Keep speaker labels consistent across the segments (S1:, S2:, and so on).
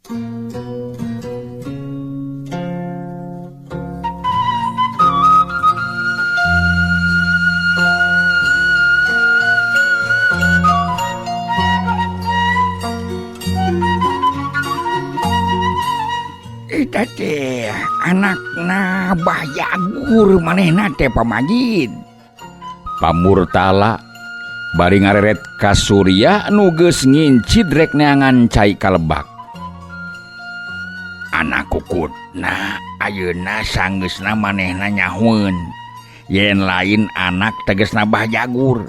S1: Eta teh anakna Bah Jagur manehna teh Pamajid.
S2: Pamurtala bari ngareret ka Surya nu geus ngincid rek neangan cai ka lebak.
S1: Anak kukutna ayeuna sanggeusna manehna nyahoeun yen lain anak tegesna Bah Jagur.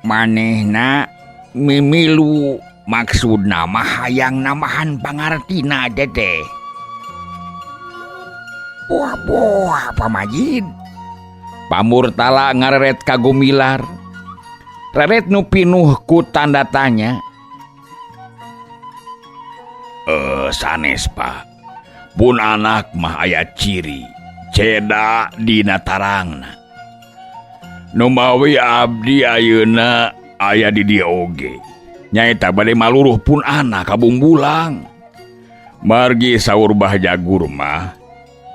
S1: Manehna mimilu maksudna mah hayang nambahan pangartina teh. Boah-boah Pamajid.
S2: Pamurtala ngareret ka Gumilar. Reret nu pinuh ku tanda tanya.
S1: Sanes Pak. Pun anak mah aya ciri ceda dina tarangna. Numawi abdi ayeuna aya di dieu oge. Nyaeta bade maluruh pun anak ka Bungbulang. Margi saur Bah Jagur mah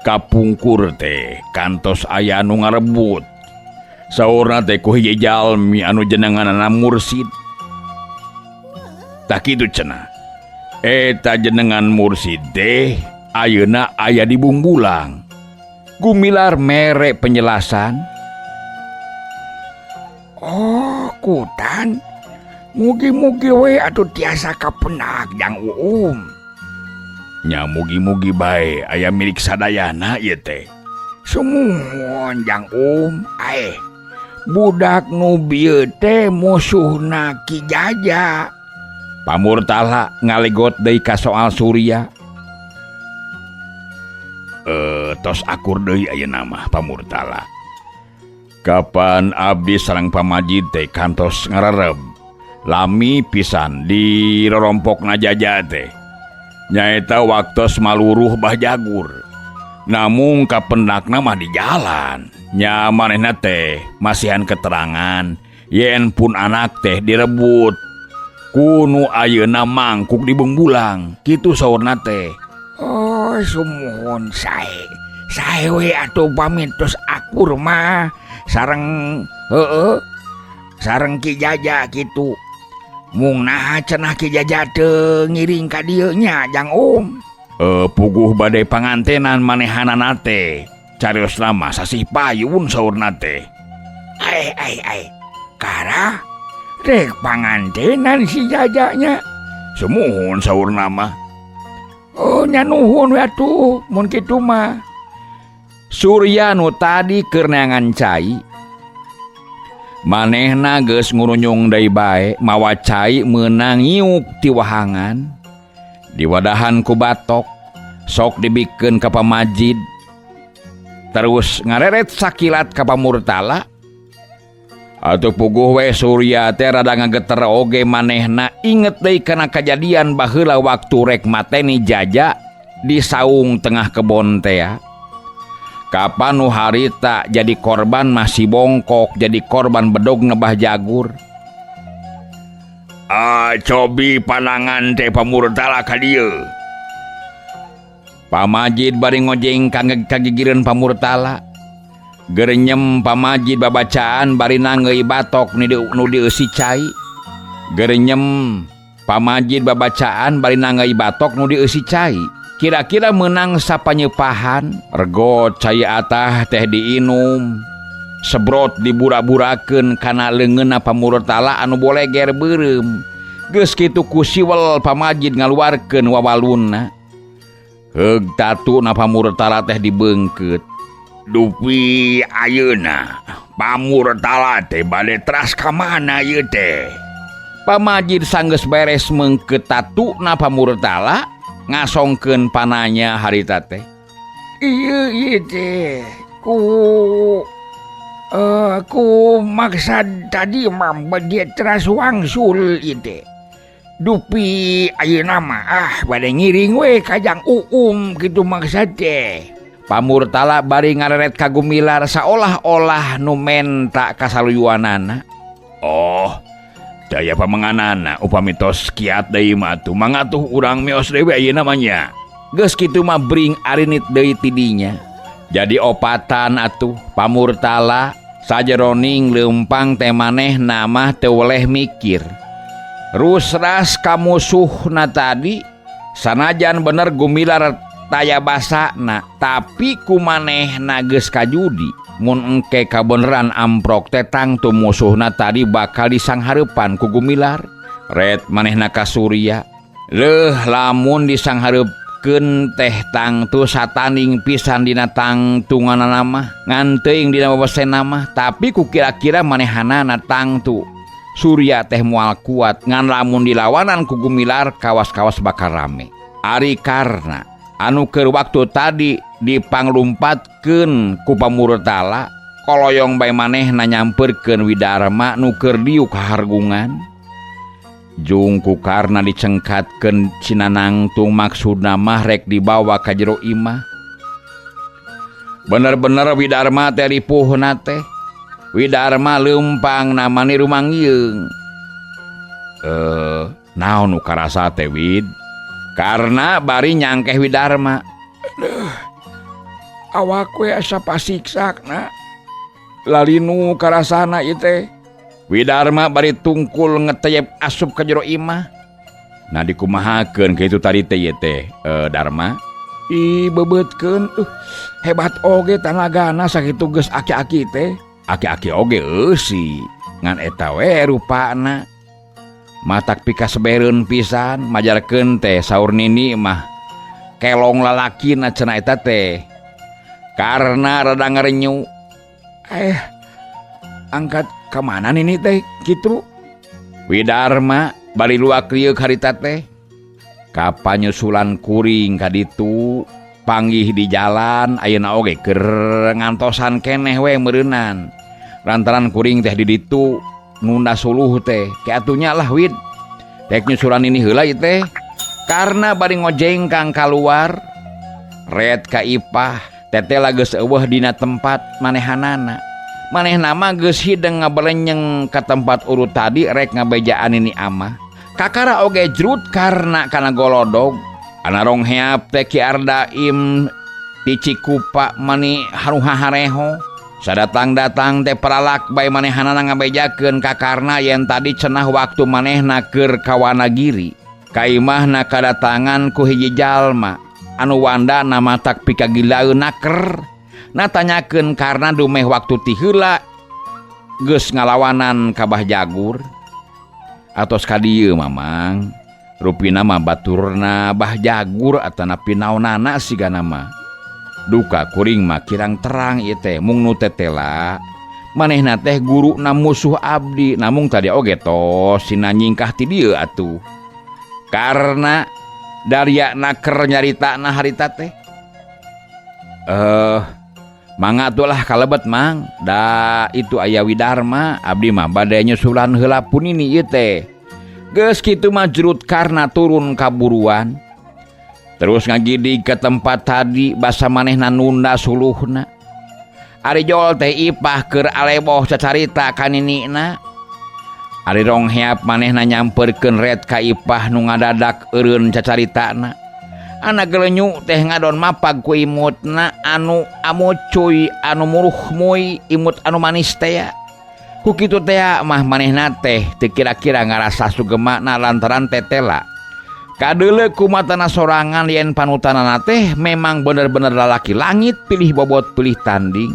S1: kapungkur teh kantos aya anu ngarebut. Saurna teh ku hiji jalmi anu jenenganana Mursid. Tah kitu cenah. Eta jenengan Mursid teh ayeuna aya di Bungbulang. Gumilar mere penjelasan. Oh, kutan. Mugi-mugi we atuh tiasa kapenak jang Uum.
S2: Nya mugi-mugi bae aya milik sadayana ieu teh.
S1: Sumuhun jang Um, aeh. Budak nu bieu teh musuhna Ki Jaja.
S2: Pamurtala ngalegot deui ka soal Surya.
S1: Tos akur deui ayeuna mah Pamurtala.
S2: Kapan abdi sareng Pamajid teh kantos ngarereb lami pisan di rorompokna Jaja teh. Nyaeta waktos maluruh Bah Jagur. Namung kapendakna mah di jalan. Nya manehna teh masihan keterangan yen pun anak teh direbut ku nu ayeuna mangkuk di Bungbulang. Kitu saurna teh.
S1: Oh, sumuhun sae. Sae we atuh pamit tos akur mah sareng heueuh sareng Ki Jaja kitu. Mung naha cenah Ki Jaja teu ngiring ka dieu nya jang Um.
S2: Puguh bade pangantenan manehanana teh. Cariosna mah sasih payun saurna teh.
S1: Ai ai ai. Kara rek pangantenan si Jajanya.
S2: Sumuhun saurna mah.
S1: Oh nya nuhun we atuh mun kitu mah.
S2: Surya nu tadi keur neangan cai. Manehna geus ngurunyung deui bae mawa cai meunang ngiuk ti wahangan. Diwadahan ku batok, sok dibikeun ka Pamajid. Terus ngareret sakilat ka Pamurtala. Atuh puguh we Surya teh rada ngageter oge manehna inget deui kana kajadian baheula waktu rek mateni Jaja di saung tengah kebon teh. Kapan nu harita jadi korban masih bongkok, jadi korban bedog nebah Jagur.
S1: Ah, cobi panangan teh Pamurtala ka dieu.
S2: Pamajid bari ngojeng kagigireun Pamurtala. Gerenyem Pamajid babacaan bari nangeui batok nu dieusi cai. Gerenyem Pamajid babacaan bari nangeui batok nu dieusi cai. Kira-kira menang sapanyepahan, rego cai atah teh diinum, sebrot dibura-burakeun kana leungeunna Pamurtala anu boleger beureum. Geus kitu ku siwel Pamajid ngaluarkeun wawalunna. Heug tatuna Pamurtala teh dibeungkeut.
S1: Dupi ayeuna Pamurtala teh bade teras ka mana ieu teh?
S2: Pamajid sanggeus beres meungkeut tatuna Pamurtala, ngasongkeun pananya harita teh.
S1: Ieu ieu teh ku maksad tadi mah bade teras wangsul ieu teh. Dupi ayeuna mah bade ngiring we ka Jang Uum kitu maksad teh.
S2: Pamurtala bari ngareret ka Gumilar saolah-olah nu menta kasaluyuanana.
S1: Oh, Teu aya pamenganana upami tos kiat deui mah atuh mangatuh urang mios deui ayeuna mah nya. Geus kitu mah bring arinit deui ti dinya. Jadi opatan atuh pamurtala sajeroning leumpang teh manehna mah teu weleh mikir. Rusras ka musuhna tadi sanajan bener Gumilar taya basana tapi ku manehna geus kajudi. Mun engke kabeneran amprok teh tangtu musuhna tadi bakal disanghareupan ku Gumilar. Ret manehna ka Surya. Leuh lamun disanghareup teh tangtu sataning pisan dina tangtunganana mah ngan teuing dina wewesena mah tapi ku kira-kira manehanana tangtu Surya teh moal kuat ngan lamun dilawanan ku Gumilar kawas-kawas bakal rame. Ari Karna anu keur waktu tadi dipanglumpatkeun ku pamurtala koloyong bae manehna nyamperkeun Widarma nu keur diuk kahargungan. Jung ku Karna dicengkatkeun Cinanangtung maksudna mah rek dibawa ka jero imah. Bener-bener Widarma teh ripuhna teh. Widarma leumpang namani rumangieung. Naon nu karasa teh Wid? Karna bari nyangkeh Widarma. Aduh, awak we asa pasiksakna. Lalinu karasana ieu teh. Widarma bari tungkul ngeteyep asup ka jero imah. Nah dikumahakeun kitu tadi teh ieu teh Darma. Ih bebeutkeun hebat oge tanagana sakitu geus aki-aki teh. Aki-aki oge eusi ngan eta we rupana. Matak pikasebereun pisan majarkeun teh saur nini mah kelong lalakina cenah eta teh. Karena rada ngarenyu. Angkat ka mana nini teh kitu? Widarma bari luak lieuk harita teh. Kapanyusulan kuring ka ditu panggih di jalan ayeuna oge keur ngantosan keneh we meureunan. Lantaran kuring teh di ditu nunda suluh teh kiatunya lah Wid. Rek nyusulan nini heula ieu teh. Karena bari ngojengkang kaluar ret ka Ipah tetela geus eueuh dina tempat manehanana. Manehna mah geus hideng ngabelenyeng ka tempat urut tadi rek ngabejaan nini amah. Kakara oge jrut karena kana golodog. Ana rong heap teh Ki Ardaim ti Cikupa mani haruhahareho. Sadatang-datang teh peralak bae manehanana ngabejakeun ka Karna yen tadi cenah waktu manehna keur ka Wanagiri. Ka imahna kadatangan ku hiji jalma anu wandana matak pikagilaeun naker. Natanyakeun karena dumeh waktu ti heula geus ngalawanan ka Bah Jagur. Atos ka dieu Mamang, rupina mah baturna Bah Jagur atanapi naonana sigana mah. Duka kuring mah kirang terang ieu teh mung nu tetela. Manehna teh guruna musuh abdi namung tadi oge tos sina nyingkah ti dieu atuh. Karena daria naker nyaritana harita teh. Mangga atuh kalebet Mang, da itu aya Widarma, abdi mah bade nyusulan heula pun ini ieu teh. Geus kitu mah jrut Karna turun kaburuan. Terus ngagidig ke tempat tadi basa manehna nunda suluhna. Ari jol teh Ipah keur aleboh cacarita ka ninina. Ari rong heap manehna nyamperkeun ret ka Ipah nu ngadadak eureun cacaritana. Anak gelenyu teh ngadon mapag ku imutna anu amucuy anu muruh muy imut anu manis teh. Ku kitu teh mah manehna teh teu kira-kira ngarasa sugemakna lantaran tetela. Kadeuleu ku matana sorangan yen panutanana teh memang bener-bener lalaki langit pilih bobot pilih tanding.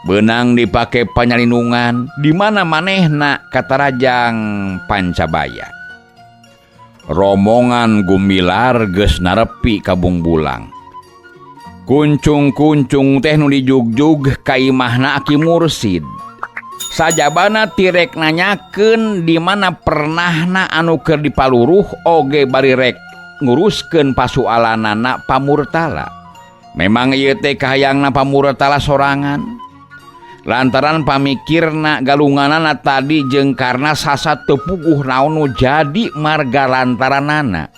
S1: Beunang dipake panyalindungan di mana manehna katarajang Pancabaya. Rombongan Gumilar geus narepi ka Bungbulang. Kuncung-kuncung teh nu dijugjug ka imahna Aki Mursid. Sajabana tirek nanyakeun di mana pernahna anu keur dipaluruh oge bari rek nguruskeun pasualanana Pamurtala. Memang ieu teh kahayangna Pamurtala sorangan. Lantaran pamikirna galunganana tadi jeung karna sasat teu puguh naon nu jadi marga lantaranana.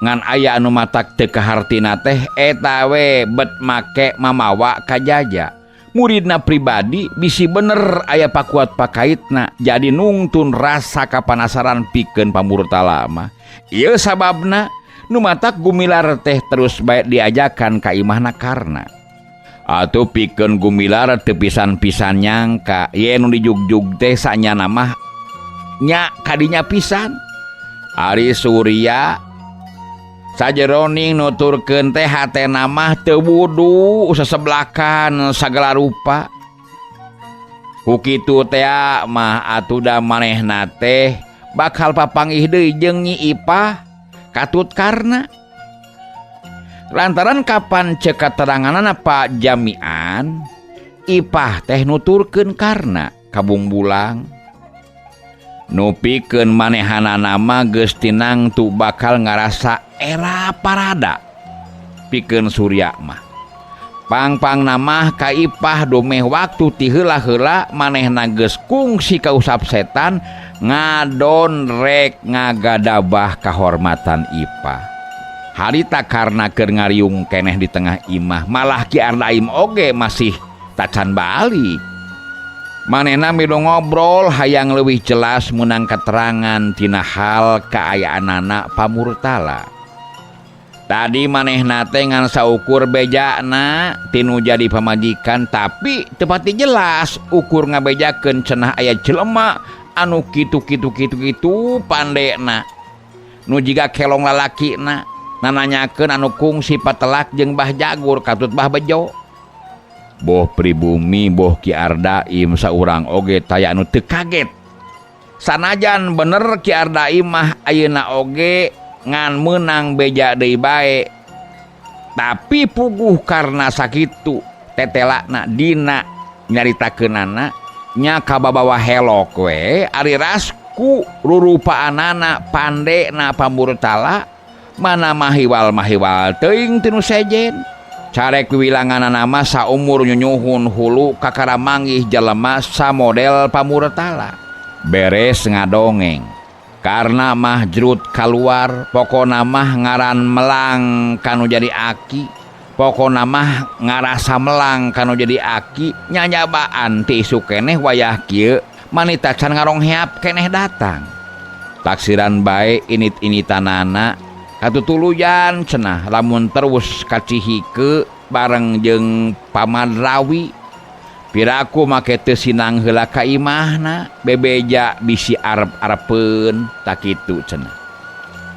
S1: Ngan aya anu matak teu kahartina teh eta we bet make mamawa kajaja.
S2: Muridna pribadi bisi bener aya pakuat pakaitna jadi nungtun rasa kapanasaran pikeun pamurtala mah. Ieu sababna nu matak Gumilar teh terus bae diajakan ka imahna Karna. Atuh pikeun Gumilar teu pisan-pisan nyangka yen nu dijugjug teh sanyana mah nya kadinya pisan. Ari Surya sajeroning nuturkeun teh hatena mah teu wudu seseblakan sagala rupa. Ku kitu tea mah atuh da manehna teh bakal papanggih deui jeung Nyi Ipah katut Karna. Lantaran kapan ceuk kateranganana Pak Jamian, Ipah teh nuturkeun Karna ka Bungbulang. Nu pikeun manehanana mah geus tinangtu bakal ngarasa era parada pikeun Surya mah. Pangpangna mah ka Ipah dumeh waktu ti heula-heula manehna geus kungsi kausap setan ngadon rek ngagadabah kahormatan Ipah. Harita Karna keur ngariung keneh di tengah imah malah Ki Ardaim oge masih tacan balik. Manehna milu ngobrol hayang leuwih jelas meunang keterangan tina hal kaayaanana pamurtala. Tadi manehna teh ngan saukur bejana tinu jadi pamajikan tapi teu pati jelas ukur ngabejakeun cenah aya jelema anu kitu kitu kitu kitu pandena. Nu jiga kelong lalakina nananyakeun anu kungsi patelak jeung Bah Jagur katut Bah Bejo. Boh pribumi boh Ki Ardaim saurang oge taya anu teu kaget. Sanajan bener Ki Ardaim mah ayeuna oge ngan meunang beja deui bae. Tapi puguh karena sakitu tetelakna dina nyaritakeunana nya kababawa helok we ari rasku rurupaanana pandena pamurtala mana mahiwal-mahiwal teuing tinu sejen. Carek wiwilanganana mah saumur nyunyuhun hulu kakara manggih jelema samodel pamurtala. Beres ngadongeng. Karna mah jrut kaluar, pokona mah ngaran melang kanu jadi aki. Pokona mah ngarasa melang kanu jadi aki nyanyabaan ti isuk keneh wayah kieu manita can ngarongheap keneh datang. Taksiran bae init-initanana katutuluyan cenah lamun terus kacihike bareng jeung Paman Rawi. Piraku make teu sinang heula ka imahna bebeja bisi arep-arepeun takitu cenah.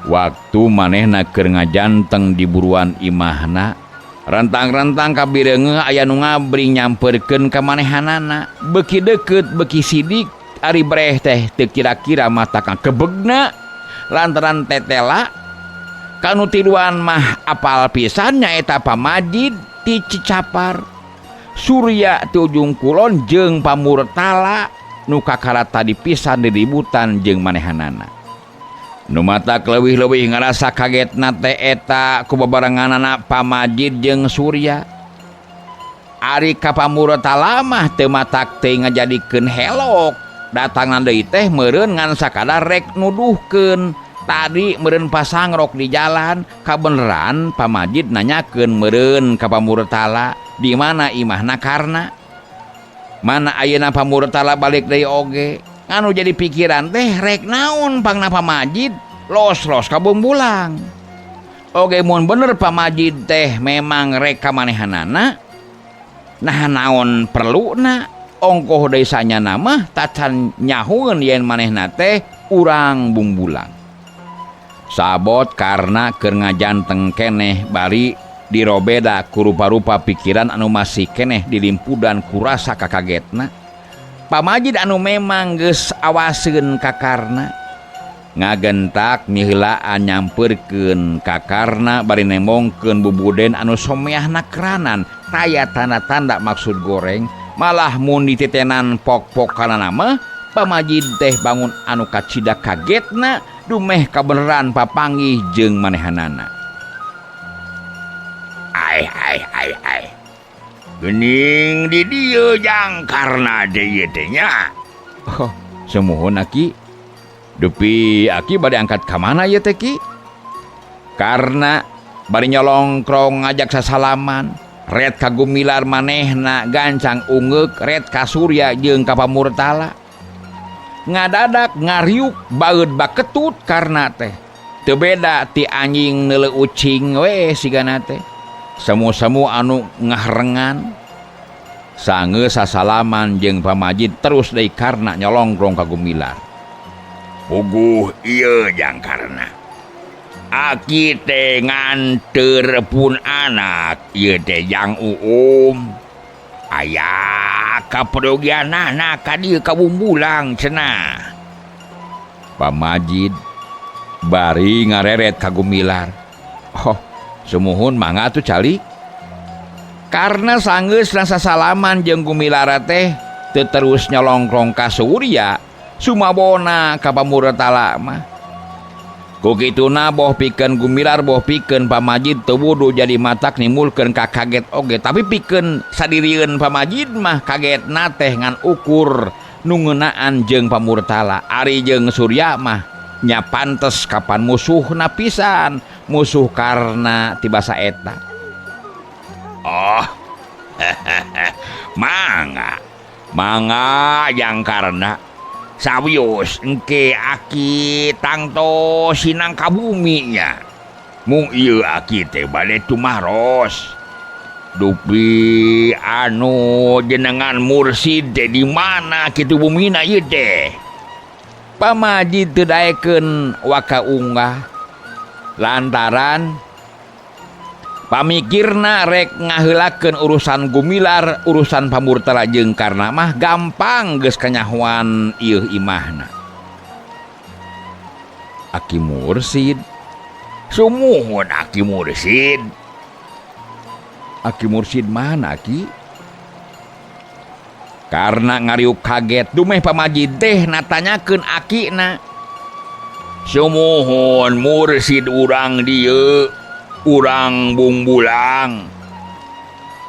S2: Waktu manehna keur ngajanteng di buruan imahna, rentang-rentang kabireungeuh aya nu ngabring nyamperkeun ka manehanana. Beuki deukeut beuki sidik ari breh teh teu kira-kira mata kakebegna lantaran tetela kanu tiluan mah apal pisan nyaeta Pamajid ti Cicapar. Surya ti Ujung Kulon jeung Pamurtala nu kakara tadi pisan diributan jeung manehanana. Nu matak leuwih-leuwih ngarasa kagetna teh eta ku babarenganana Pamajid jeung Surya. Ari ka Pamurtala mah teu matak teh ngajadikeun helok. Datangna deui teh meureun ngan sakadar rek nuduhkeun. Tadi meureun pasangrok di jalan kabeneran Pamajid nanyakeun meureun ka Pamurtala di mana imahna Karna. Mana ayeuna Pamurtala balik deui oge. Anu jadi pikiran teh rek naon pangna Pamajid los-los ka Bungbulang. Oge mun bener Pamajid teh memang rek ka manehanana, nah naon perluna ongkoh deui sanyana mah tacan nyahueun yen manehna teh urang Bungbulang. Sabot karena keur ngajanteng keneh bari dirobeda ku rupa-rupa pikiran anu masih keneh dilimpudan ku rasa kakagetna. Pamajid anu memang geus awaseun ka Karna ngagentak miheulaan nyamperkeun ka Karna bari nembongkeun bubuden anu someahna keranan taya tanda-tanda maksud goreng malah mun dititenan pok-pokanana mah Pamajid teh bangun anu kacida kagetna dumeh kabeneran papanggih jeung manehanana. Ai ai ai ai. Geuning di dieu jang Karna deui teh nya. Oh, sumuhun aki. Dupi aki bade angkat ka mana ieu teh ki? Karna bari nyolongkrong ngajak sasalaman. Ret ka Gumilar manehna gancang ungeuk ret ka Surya jeung ka Pamurtala. Ngadadak ngariuk baeud baketut Karna teh. Teu beda ti anjing neuleu ucing we sigana teh. Semu-semu anu ngaharengan. Sanggeus sasalaman jeung pamajid terus deui Karna nyolongkrong ka Gumilar.
S1: Puguh ieu jang Karna. Aki teh nganteur pun anak ieu teh jang Uum. Aya kaperyogianana ka dieu ka Bumbulang cenah.
S2: Pamajid bari ngareret ka Gumilar. Oh, sumuhun mangga atuh calik. Karna sanggeus sasalaman jeung Gumilar teh teu terus nyolongkrong ka Surya, sumabona ka Pamurtala mah. Ku kituna boh pikeun Gumilar boh pikeun pamajid teu wudu jadi matak nimbulkeun kakaget oge, tapi pikeun sadirieun pamajid mah kagetna teh ngan ukur nu ngeunaan jeung Pamurtala. Ari jeung Surya mah nya pantes kapan musuhna pisan, musuh Karna ti basa eta.
S1: Oh, mangga, mangga jang Karna. Sawios engke aki tangto sinang ka bumi nya. Mung ieu aki teh bade tumaros. Dupi anu jenengan mursid teh di mana kitu bumina ieu teh?
S2: Pamajid teu daekeun waka unggah lantaran pamikirna rek ngaheulakeun urusan Gumilar, urusan Pamurtala jeung Karna mah gampang geus kanyahoan ieu imahna. Aki Mursid,
S1: sumuhun Aki Mursid.
S2: Aki Mursid mana Aki? Karna ngariuk kaget dumeh pamajid teh natanyakeun akina.
S1: Sumuhun mursid urang dieu, urang Bungbulang.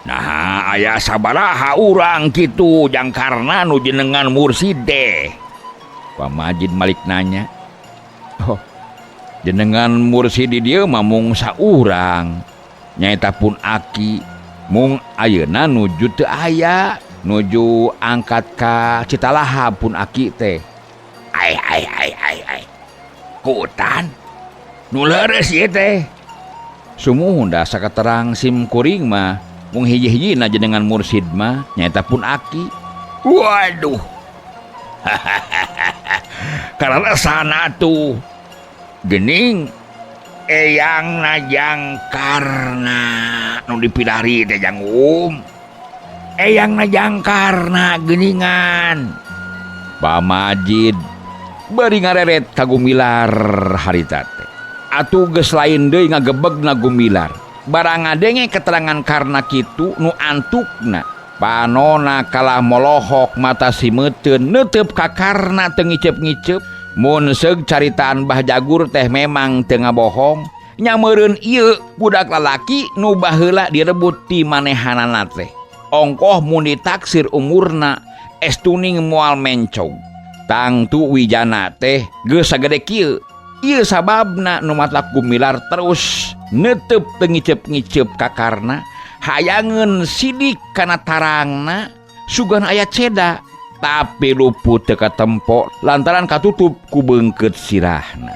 S1: Nah, aya sabaraha urang kitu jang Karna nu jenengan mursid teh?
S2: Pamajid malik nanya. Oh, jenengan mursid di dieu mah mung saurang. Nyaeta pun aki mung ayeuna nuju teu aya, nuju angkat ka Citalahab pun aki teh.
S1: Ai ai ai ai ai. Kutan nu leres ieu teh.
S2: Sumuhun da sakaterang sim kuring mah mung hiji-hijina jenengan mursid mah nyaeta pun aki.
S1: Waduh. Karena tuh gening eyang najang Karna nu dipilari teh jang Eyang najang Karna geningan.
S2: Pamajid bari ngareret ka Gumilar harita teh. Atuh geus lain deui ngagebegna Gumilar. Barang ngadenge keterangan Karna kitu nu antukna. Panona kalah molohok mata simeuteun neuteup ka Karna teu ngiceup-ngiceup. Mun seug caritaan Bah Jagur teh memang teu ngabohong. Nya meureun ieu budak lalaki nu baheula direbut ti manehanana teh. Ongkoh mun ditaksir umurna estuning moal mencog. Tangtu wijana teh geus sagede kieu. Ieu sababna nu matak Gumilar terus neuteup teu ngiceup-ngiceup ka Karna, hayangeun sidik kana tarangna sugan aya ceda, tapi luput teu katempo lantaran katutup ku beungkeut sirahna.